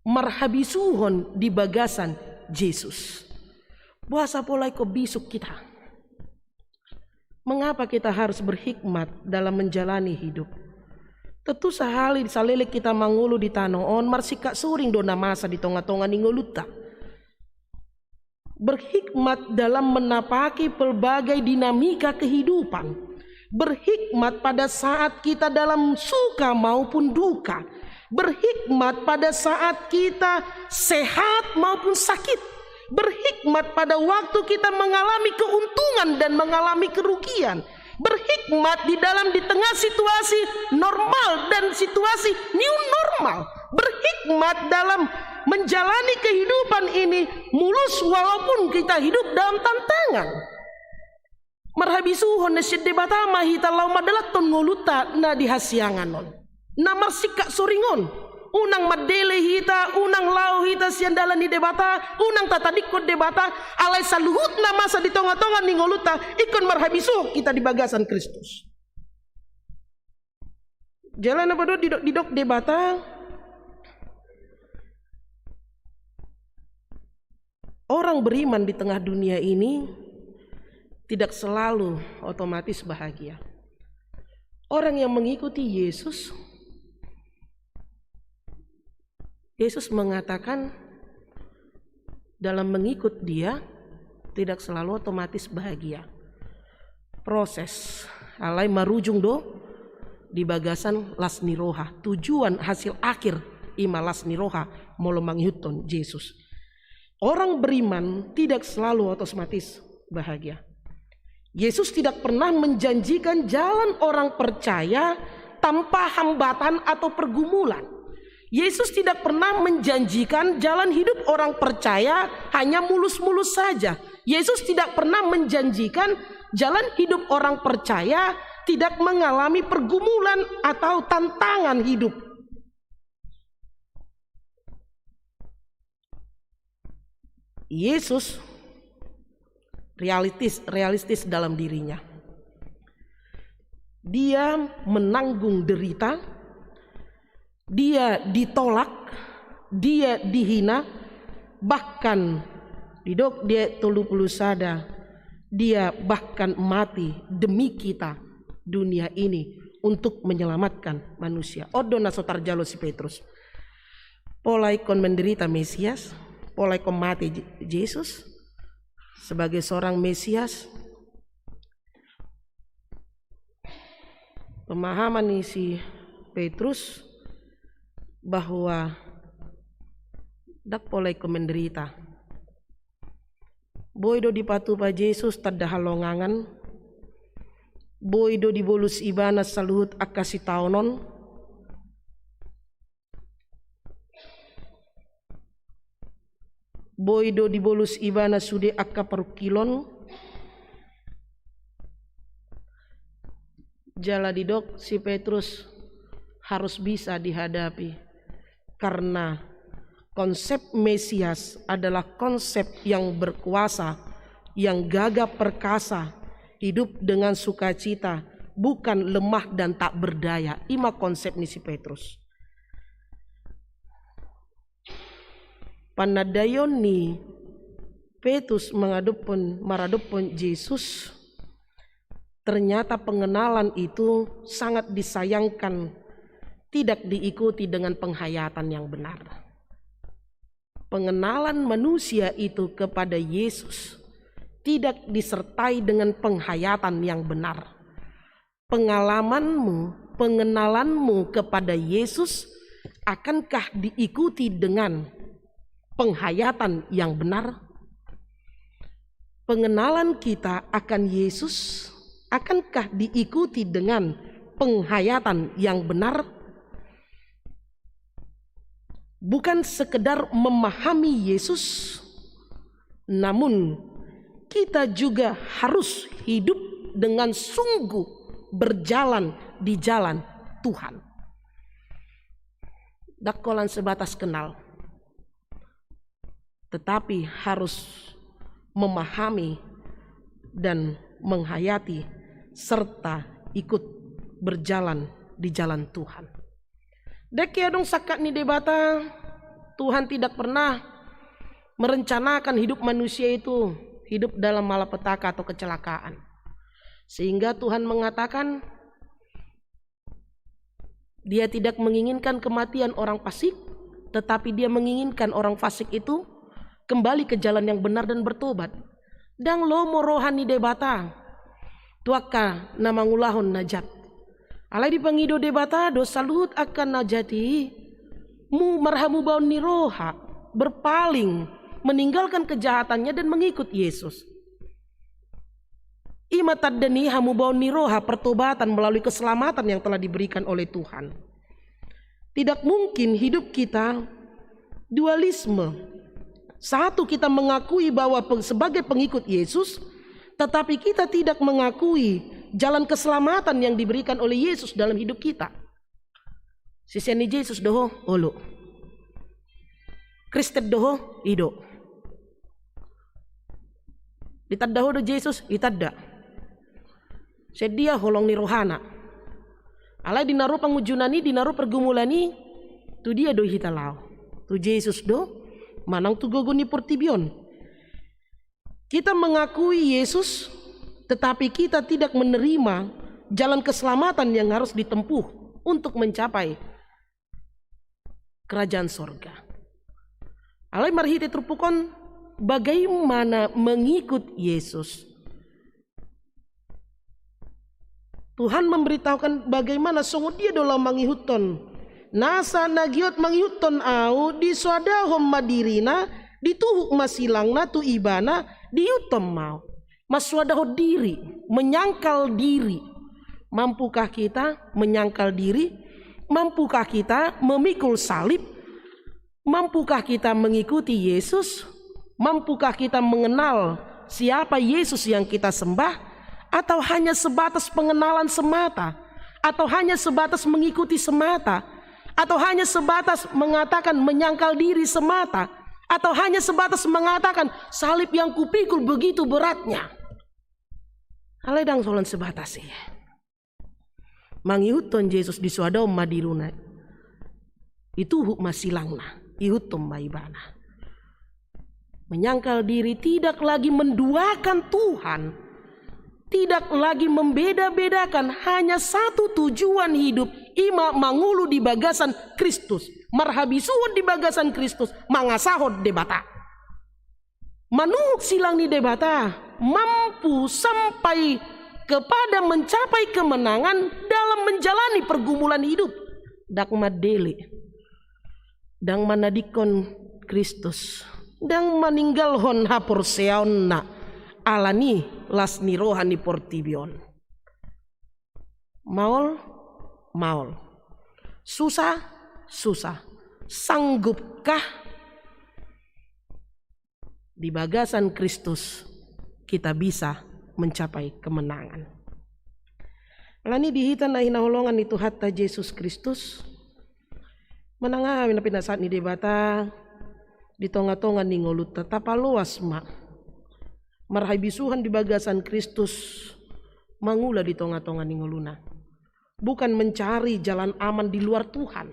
Marhabisuhon di bagasan Jesus. Boasa pola ingkon bisuk hita? Mengapa kita harus berhikmat dalam menjalani hidup? Tentu sahali saleleng hita mangolu di tano on, marsingkat soring do na masa di tonga-tonga ni ngolunta. Berhikmat dalam menapaki pelbagai dinamika kehidupan. Berhikmat pada saat kita dalam suka maupun duka. Berhikmat pada saat kita sehat maupun sakit. Berhikmat pada waktu kita mengalami keuntungan dan mengalami kerugian. Berhikmat di dalam, di tengah situasi normal dan situasi new normal. Berhikmat dalam menjalani kehidupan ini mulus walaupun kita hidup dalam tantangan. Marhabisuhon na sian Debata ma hita laho mandalanhon ngolunta na di hasiangan on, na marsingkat soring on. Unang mandele hita, unang laho hita sian dalan ni Debata, unang tatadingkon Debata, alai saluhutna masa di tonga-tonga ni ngolunta ingkon marhabisuhon hita di bagasan Kristus. Jala na paduahon didok, didok Debata, Orang beriman di tengah dunia ini tidak selalu otomatis bahagia. Orang yang mengikuti Yesus, Yesus mengatakan, dalam mengikut Dia tidak selalu otomatis bahagia. Proses, alai marujung do di bagasan las ni roha. Tujuan, hasil akhir, i ma las ni roha molo mangihuthon Jesus. Orang beriman tidak selalu otomatis bahagia. Yesus tidak pernah menjanjikan jalan orang percaya tanpa hambatan atau pergumulan. Yesus tidak pernah menjanjikan jalan hidup orang percaya hanya mulus-mulus saja. Yesus tidak pernah menjanjikan jalan hidup orang percaya tidak mengalami pergumulan atau tantangan hidup. Yesus realistis, realistis dalam dirinya. Dia menanggung derita, dia ditolak, dia dihina, bahkan didok di ayat tolu pulu sada, dia bahkan mati demi kita, dunia ini, untuk menyelamatkan manusia. On do na so tarjalo si Petrus. Pola ingkon menderita Mesias, pola ingkon mate Je-, Jesus sebagai seorang Mesias. Pemahaman ni si Petrus bahwa ndang pola ingkon menderita. Boi do dipatupa Jesus tanda halongangan, boi do dibolus ibana saluhut angka sitaonon, boi do dibolus ibana sude angka parungkilon. Jala didok si Petrus harus bisa dihadapi, karena konsep Mesias adalah konsep yang berkuasa, yang gagah perkasa, hidup dengan sukacita, bukan lemah dan tak berdaya. I ma konsep ni si Petrus. Panandaion ni Petrus mangadophon, maradophon Jesus, ternyata pengenalan itu sangat disayangkan, tidak diikuti dengan penghayatan yang benar. Pengenalan manusia itu kepada Yesus tidak disertai dengan penghayatan yang benar. Pengalamanmu, pengenalanmu kepada Yesus, akankah diikuti dengan penghayatan yang benar? Pengenalan kita akan Yesus, akankah diikuti dengan penghayatan yang benar? Bukan sekedar memahami Yesus, namun kita juga harus hidup dengan sungguh berjalan di jalan Tuhan. Ndang holan sebatas kenal, tetapi harus memahami dan menghayati serta ikut berjalan di jalan Tuhan. Dengke adong sangkap ni Debata, Tuhan tidak pernah merencanakan hidup manusia itu hidup dalam malapetaka atau kecelakaan. Sehingga Tuhan mengatakan, Dia tidak menginginkan kematian orang fasik, tetapi Dia menginginkan orang fasik itu kembali ke jalan yang benar dan bertobat. Ndang lomo roha ni Debata tu angka na mangulahon na jat. Alai dipangido Debata do saluhut angka na jat i, mu marhamubaon ni roha, berpaling, meninggalkan kejahatannya dan mengikut Yesus. I ma tanda ni hamubaon ni roha, pertobatan melalui keselamatan yang telah diberikan oleh Tuhan. Tidak mungkin hidup kita dualisme. Satu, kita mengakui bahwa peng-, sebagai pengikut Yesus, tetapi kita tidak mengakui jalan keselamatan yang diberikan oleh Yesus dalam hidup kita. Sisean ni Jesus do ho? Olo. Kristen do ho? I do. Ditanda ho do Jesus? Ditanda. Sian dia? Holong ni rohana. Alai di na ro pangunjunan i, di na ro pergumulan i, tu dia do hita laho? Tu Jesus do, manang tu gogo ni portibi on? Kita mengakui Yesus, tetapi kita tidak menerima jalan keselamatan yang harus ditempuh untuk mencapai kerajaan sorga. Alai marhite turpuk on, bagaimana mengikut Yesus? Tuhan memberitahukan bagaimana songon dia do laho mangihuthon. Nasa na giot mangihuthon au, disoadahon ma dirina, dituhuk ma silangna tu ibana, diihuthon ma au. Mansoadahon diri, menyangkal diri. Mampukah kita menyangkal diri? Mampukah kita memikul salib? Mampukah kita mengikuti Yesus? Mampukah kita mengenal siapa Yesus yang kita sembah? Atau hanya sebatas pengenalan semata? Atau hanya sebatas mengikuti semata? Atau hanya sebatas mengatakan menyangkal diri semata? Atau hanya sebatas mengatakan, "Salib yang kupikul begitu beratnya"? Alai ndang holan sebatas i. Mangihuthon Jesus, disoadahon ma dirina, dituhuk ma silangna, diihuthon ma ibana. Menyangkal diri, tidak lagi menduakan Tuhan, tidak lagi membeda-bedakan, hanya satu tujuan hidup, i ma mangolu di bagasan Kristus, marhabisuhon di bagasan Kristus, mangasahon Debata. Manuhuk silang ni Debata, mampu sampai kepada mencapai kemenangan dalam menjalani pergumulan hidup. Ndang mandele, ndang manadingkon Kristus, ndang maninggalhon haporseaonna, alani las ni roha ni portibi on. Maol, maol. Susah, susah. Sanggupkah di bagasan Kristus kita bisa mencapai kemenangan? Alani i, di hita na hinaholongan ni Tuhanta Jesus Kristus, manang aha na pinasahat ni Debata di tonga-tonga ni ngolunta, tapaloas ma marhabisuhon di bagasan Kristus mangula di tonga-tonga ni ngoluna. Bukan mencari jalan aman di luar Tuhan.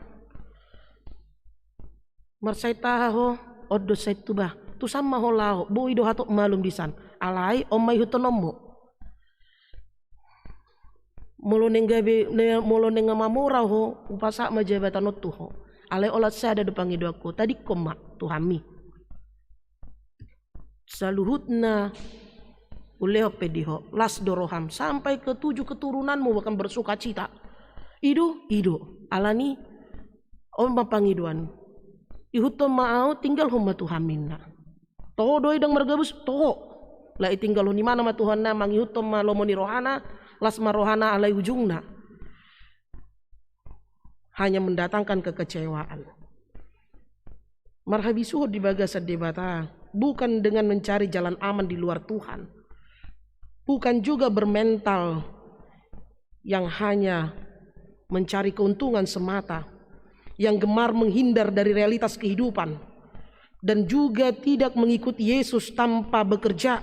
Marsahit aha ho? On do sahit tuba. Tusan ma ho laho, boi do hatop malum disan. Alai on ma ihuthononmu. Molo naeng gabe, ne-, molo naeng mamora ho, hupasahat ma jabatan on tu ho. Alai olat sada do pangidoanku, tadingkon ma Tuhanmi. Saluhutna ulehon pe di ho, las do roham, sampai ketujuh keturunanmu bahkan bersukacita. I do, i do. Alani i, on ma pangidoan. Ihuthon ma au, tinggalhon ma Tuhanmi, ninna. Toho do i ndang margabus, toho. Laho itinggalhon ibana ma Tuhanna, mangihuthon ma lomo ni rohana, las ma rohana, alai ujungna hanya mendatangkan kekecewaan. Marhabisuhon di bagasan Debata bukan dengan mencari jalan aman di luar Tuhan. Bukan juga bermental yang hanya mencari keuntungan semata, yang gemar menghindar dari realitas kehidupan, dan juga tidak mengikuti Yesus tanpa bekerja,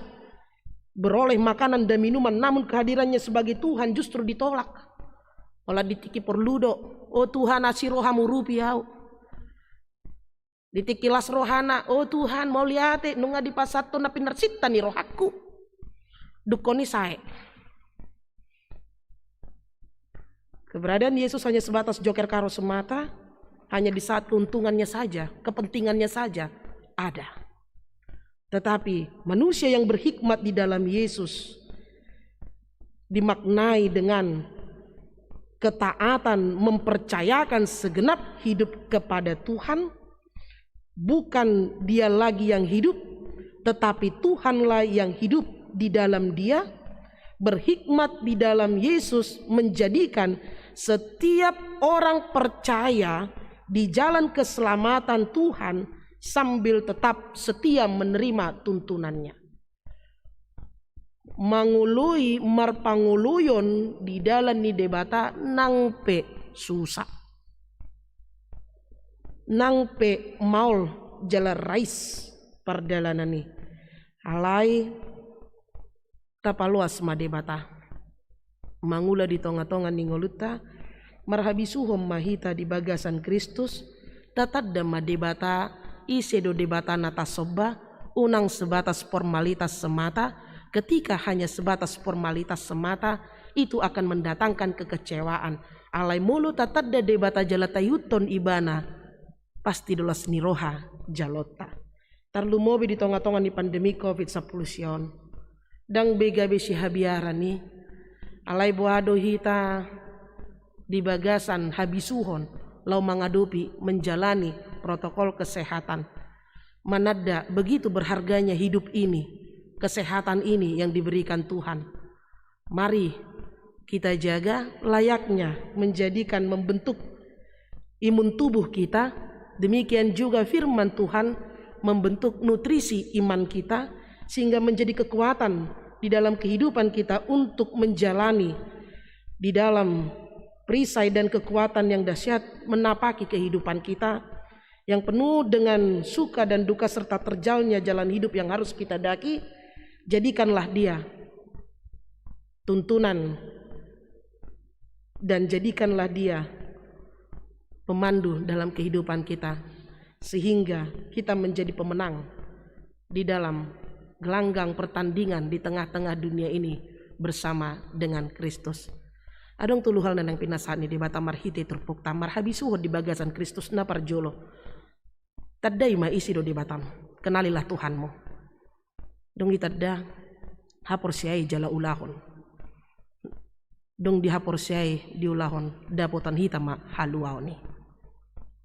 beroleh makanan dan minuman, namun kehadirannya sebagai Tuhan justru ditolak. Olat di tingki porlu do, "O Tuhan, asi roham, urupi au." Di tingki las rohana, "O Tuhan, mauliate, nunga dipasahat ho na pinarsinta ni rohangku." Dungkon i sae. Keberadaan Yesus hanya sebatas joker karo semata, hanya di saat keuntungannya saja, kepentingannya saja ada. Tetapi manusia yang berhikmat di dalam Yesus dimaknai dengan ketaatan mempercayakan segenap hidup kepada Tuhan, bukan dia lagi yang hidup, tetapi Tuhanlah yang hidup di dalam dia. Berhikmat di dalam Yesus menjadikan setiap orang percaya di jalan keselamatan Tuhan sambil tetap setia menerima tuntunannya. Mangoloi marpangoloion di dalan ni Debata nang pe susa, nang pe maol jala rais pardalanan i. Alai tapaloas ma Debata mangula di tonga-tonga ni ngolunta, marhabisuhon ma hita di bagasan Kristus, tatanda ma Debata, ise do Debata na tasomba, Unang sebatas formalitas semata. Ketika hanya sebatas formalitas semata, itu akan mendatangkan kekecewaan. Alai molo tatanda Debata jala taihuthon Ibana, pasti do las ni roha jaloonta. Tarlumobi di tonga-tonga ni pandemi covid sampulu sia on. Ndang be gabe sihabiaran i. Alai boha do hita di bagasan habisuhon laho mangadopi, menjalani protokol kesehatan. Mananda begitu berharganya hidup ini, kesehatan ini yang diberikan Tuhan. Mari kita jaga layaknya menjadikan, membentuk imun tubuh kita. Demikian juga firman Tuhan membentuk nutrisi iman kita, sehingga menjadi kekuatan di dalam kehidupan kita untuk menjalani di dalam perisai dan kekuatan yang dahsyat menapaki kehidupan kita, yang penuh dengan suka dan duka serta terjalnya jalan hidup yang harus kita daki. Jadikanlah dia tuntunan dan jadikanlah dia pemandu dalam kehidupan kita, sehingga kita menjadi pemenang di dalam gelanggang pertandingan di tengah-tengah dunia ini bersama dengan Kristus. Adong tolu hal na naeng pinasahat ni Debata marhite turpukta, marhabisuhon di bagasan Kristus na parjolo. Tandai ma ise do Debatam, kenalilah Tuhanmu. Dung ditanda, haporseai jala ulahon. Dung dihaporseai, diulahon, dapotan hita ma haluaon i.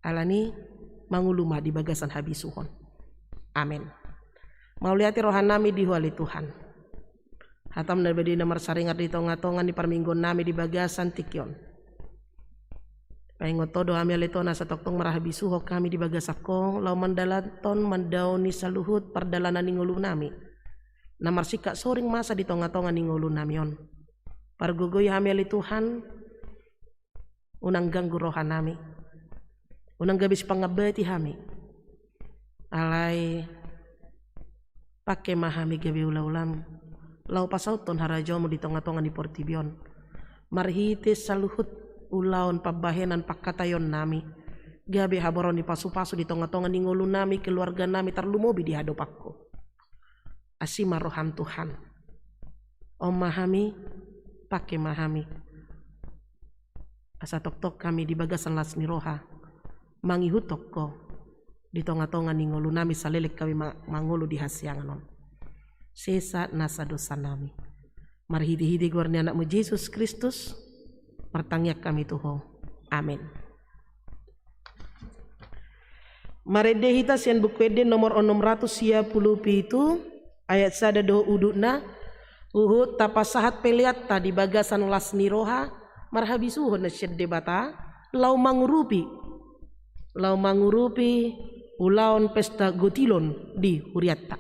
Alani, mangolu ma di bagasan habisuhon. Amen. Mauliate rohanami di Ho ale Tuhan. Hatam na badia na marsaringar di tonga-tonga ni parmingguonnami di bagasan tingki on. Paingot Ho do hami ale Tuhan asa tongtong marhabisuhon hami di bagasan Ho, laho mandalanhon mandaoni saluhut pardalanan ni ngolunami. Na marsingkat soring masa di tonga-tonga ni ngolunami on. Pargogoi hami ale Tuhan, unang ganggu rohanami. Unang gabe sipangambati hami. Alai pangke ma hami gabe ula-ulam, laho pasauthon harajaonmu di tonga-tonga ni portibi on. Marhite saluhut ulaon, pambahenan, pangkataionnami, gabe haborahon ni pasu-pasu di tonga-tonga ni ngolunami, keluarganami, tarlumobi di hadopanmu. Asi ma roham Tuhan. On ma hami, pangke ma hami. Asa tongtong hami di bagasan las ni roha mangihuthon Ho di tonga-tonga ni ngolunami saleleng hami ma-, mangolu di hasiangan on. Sesa nasa dosanami. Marhite-hite goar ni Anakmu Jesus Kristus, martangiang hami tu Ho. Amen. Marende hita sian Buku Ende nomor onom ratus sia pulu pitu, ayat sada dohot udutna, huhut tapasahat peleanta di bagasan las ni roha, marhabisuhon na sian Debata, laho mangurupi, laho mangurupi ulaon pesta gotilon di hurianta.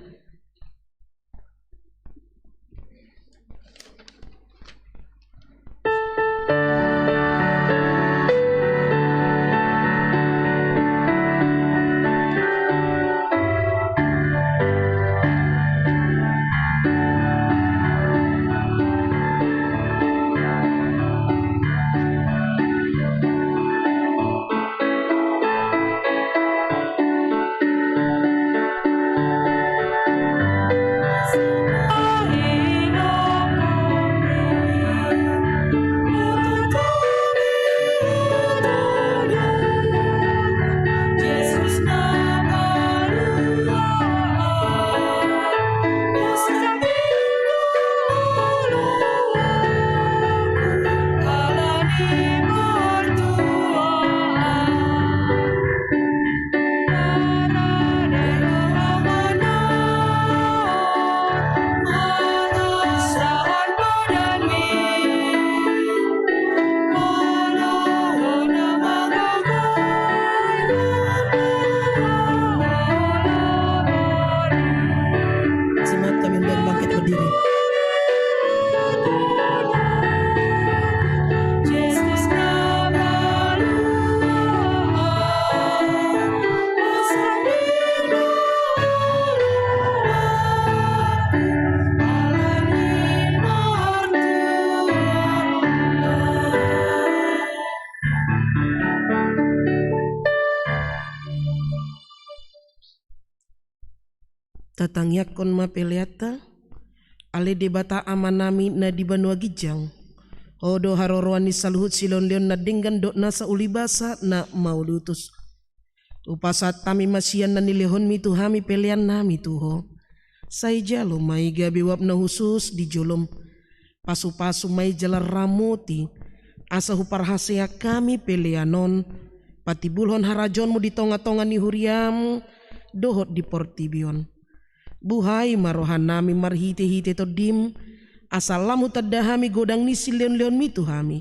Tangiangkon ma peleanta. Ale Debata Amanami na di banua ginjang, Ho do haroroan ni saluhut silehonlehon na denggan dohot nasa ulibasa na mauliutus. Hupasahat hami ma sian na nilehonmi tu hami peleannami tu Ho. Sai jalo ma i gabe uap na hushus di jolom. Pasupasu ma i jala ramoti, asa huparhaseang hami pelean on patimbulhon harajaonmu di tongatonga ni huriam dohot di portibi on. Buhai ma rohanami marhitehite Tondim, asa lam hutanda hami godang ni silehonlehonmi tu hami,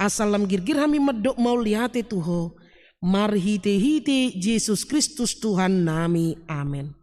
asa lam girgir hami mandok mauliate tu Ho, marhitehite Jesus Kristus Tuhannami. Amen.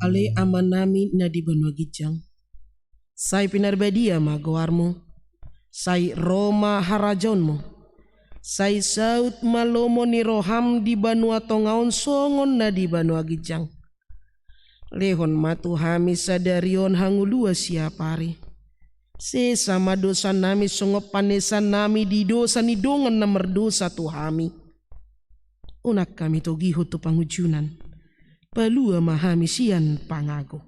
Ale Amanami na di banua ginjang, sai pinarbadia ma goarmu. Sai ro ma harajaonmu. Sai saut ma lomo ni roham di banua tonga on songon na di banua ginjang. Lehon ma tu hami sadari on hangoluan siapari. Sesa ma dosanami songon panesanami di dosa ni dongan na mardosa tu hami. Unang hami togihon tu pangunjunan. Palua ma hami sian pangago.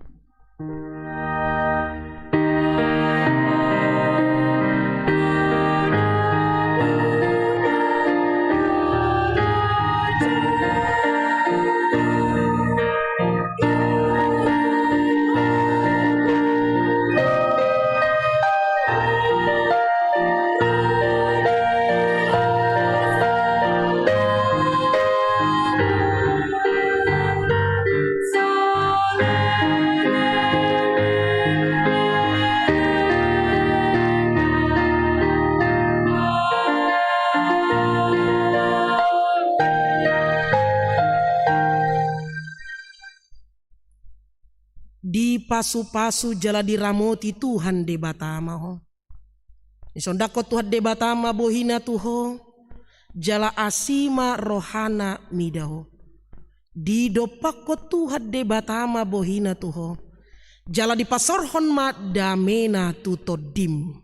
Dipasupasu jala diramoti Tuhan Debata ma ho. Disondangkon Tuhan Debata ma bohina tu ho, jala asi ma rohana mida ho. Didompakkon Tuhan Debata ma bohina tu ho, jala dipasaorhon ma damena tu tondim.